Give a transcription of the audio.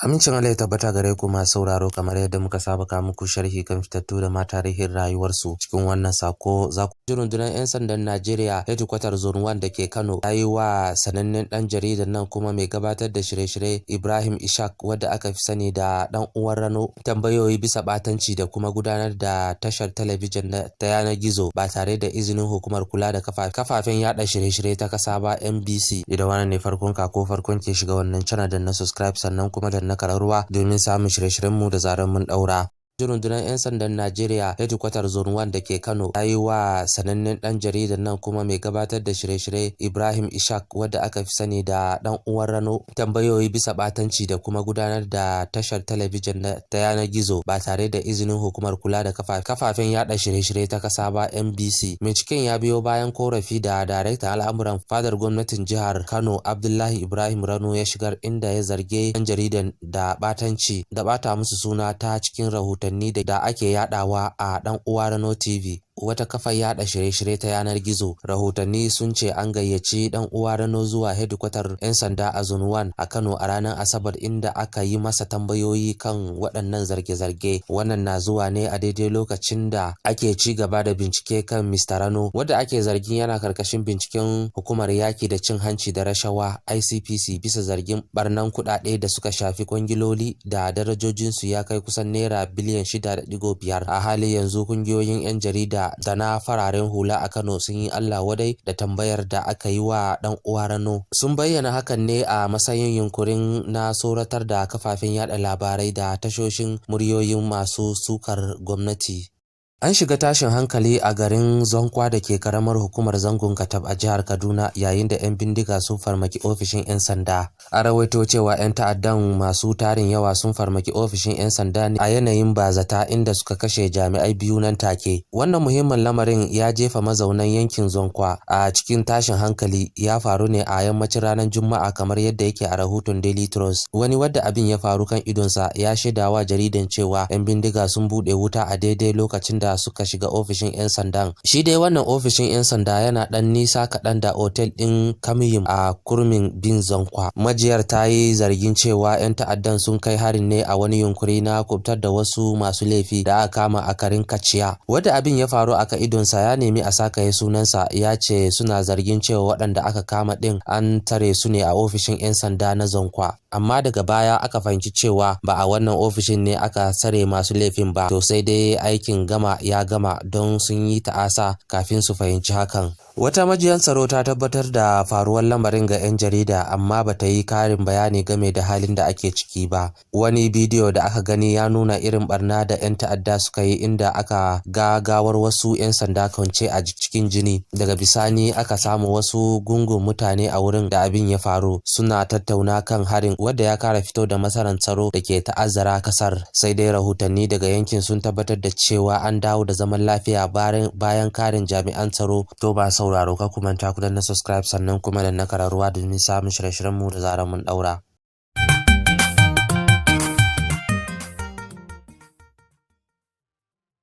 Amincin Allah ya tabbata gare ku masu sauraro, kamar yadda muka saba kawo muku sharhi kan fitattu da ma tarihin rayuwarsu. Cikin wannan sako za ku ji rundunar 'yan sandan Najeriya, hedikwatar Zone 1 da ke Kano, ta yi wa sanannen ɗan jaridan nan kuma mai gabatar da shirye-shirye Ibrahim Ishaq, wadda aka fi sani da Ɗan Uwan Rano, tambayoyi bisa ɓatanci da kuma gudanar da tashar talabijin ta yanar gizo ba tare da izinin hukumar kula da kafafen yada shirye-shirye ta kasa ba, NBC. Idan wannan ne farkon ka ko farkon ke shiga wannan channel, da na subscribe sannan kuma da na kararruwa domin samun shirye-shiryenmu da zarar mun daura. Rundunar 'yan sandan Najeriya, hedikwatar Zone 1 da ke Kano, ta yi wa sanannen ɗan jaridan nan kuma mai gabatar da shirye-shirye Ibrahim Ishaq, wadda aka fi sani da Ɗan Uwan Rano, tambayoyi bisa ɓatanci da kuma gudanar da tashar talabijin ta yanar gizo ba tare da izinin hukumar kula da kafafen yada shirye-shirye ta kasa ba, NBC. Binciken ya biyo bayan korafi da daraktan al'amuran fadar gwamnatin jihar Kano, Abdullahi Ibrahim Rano, ya shigar, inda ya zarge ɗan jaridan da ɓatanci da ɓata musu suna ta cikin rahotanni da ake yadawa a Dan Uwa Rano TV, wata kafar yada shirye-shirye ta yanar gizo. Rahotanni sun ce an gayyaci Dan Uwa Rano zuwa hedikwatar 'yan sanda a Zone 1 a Kano a ranar Asabar, inda aka yi masa tambayoyi kan waɗannan zarge-zarge. Wannan na zuwa ne a daidai lokacin da ake ci gaba da bincike kan Mr. Rano, wadda ake zargin yana karkashin binciken hukumar yaki da cin hanci da rashawa, ICPC, bisa zargin barnan kuɗaɗe da suka shafi kwangiloli da darajojinsu ya kai kusan naira biliyan 6.5. A hali yanzu kungiyoyin 'yan jarida da na fararen hula a Kano sun yi Allah wadai da tambayar da aka yi wa Dan Uwa Rano. Sun bayyana hakan ne a matsayin yunkurin na tsoratar da kafafen yada labarai da tashoshin muryoyin masu sukar gwamnati. An shiga tashin hankali a garin Zonkwa da ke karamar hukumar Zangon Katab a jihar Kaduna, yayin da 'yan bindiga sun farmaki ofishin 'yan sanda. An rawaito cewa 'yan ta'addan masu tarin yawa sun farmaki ofishin 'yan sanda ne a yanayin bazata, inda suka kashe jami'ai biyu nan take. Wannan muhimmin lamarin ya jefa mazaunan yankin Zonkwa a cikin tashin hankali. Ya faru ne a yammacin ranar Juma'a, kamar yadda yake a rahoton Daily Trust. Wani wadda abin ya faru kan idonsa ya shaidawa jaridan cewa 'yan bindiga sun buɗe wuta a daidai lokacin da suka shiga ofishin 'yan sandan. Shi dai wannan ofishin 'yan sanda yana ɗan nisa kaɗan da otel ɗin Kamiyim a kurmin bin Zonkwa. Majiyar ta yi zargin cewa 'yan ta'addan sun kai harin ne a wani yunkuri na kubutar da wasu masu laifi da aka kama a garin Kaciya. Wadda abin ya faru aka idonsa ya nemi a sakaye sunansa, ya ce suna zargin cewa waɗanda aka kama ɗin an tare su ne a ofishin 'yan sanda na Zonkwa. Amma daga baya aka fahimci cewa ba a wannan ofishin ne aka tsare masu laifin ba. To sai dai aikin gama ya gama, don sun yi ta'asa kafin su fahimci hakan. Wata majiyar tsaro ta tabbatar da faruwar lamarin ga 'yan jarida, amma ba ta yi karin bayani game da halin da ake ciki ba. Wani bidiyo da aka gani ya nuna irin barna da 'yan ta'adda suka yi, inda aka ga gawar wasu 'yan sanda kwance a cikin jini. Daga bisani aka samu wasu gungun mutane a wurin da abin ya faru suna tattauna kan harin, wadda ya kara fito da matsalar tsaro da ke ta'azzara kasar. Sai dai rahotanni daga yankin sun tabbatar da cewa an dawo da zaman lafiya bayan karin jami'an tsaro. To ba sauraro, ka ku manta ku danna subscribe sannan kuma da na kararruwa domin samun shirye-shiryenmu da zarar mun daura.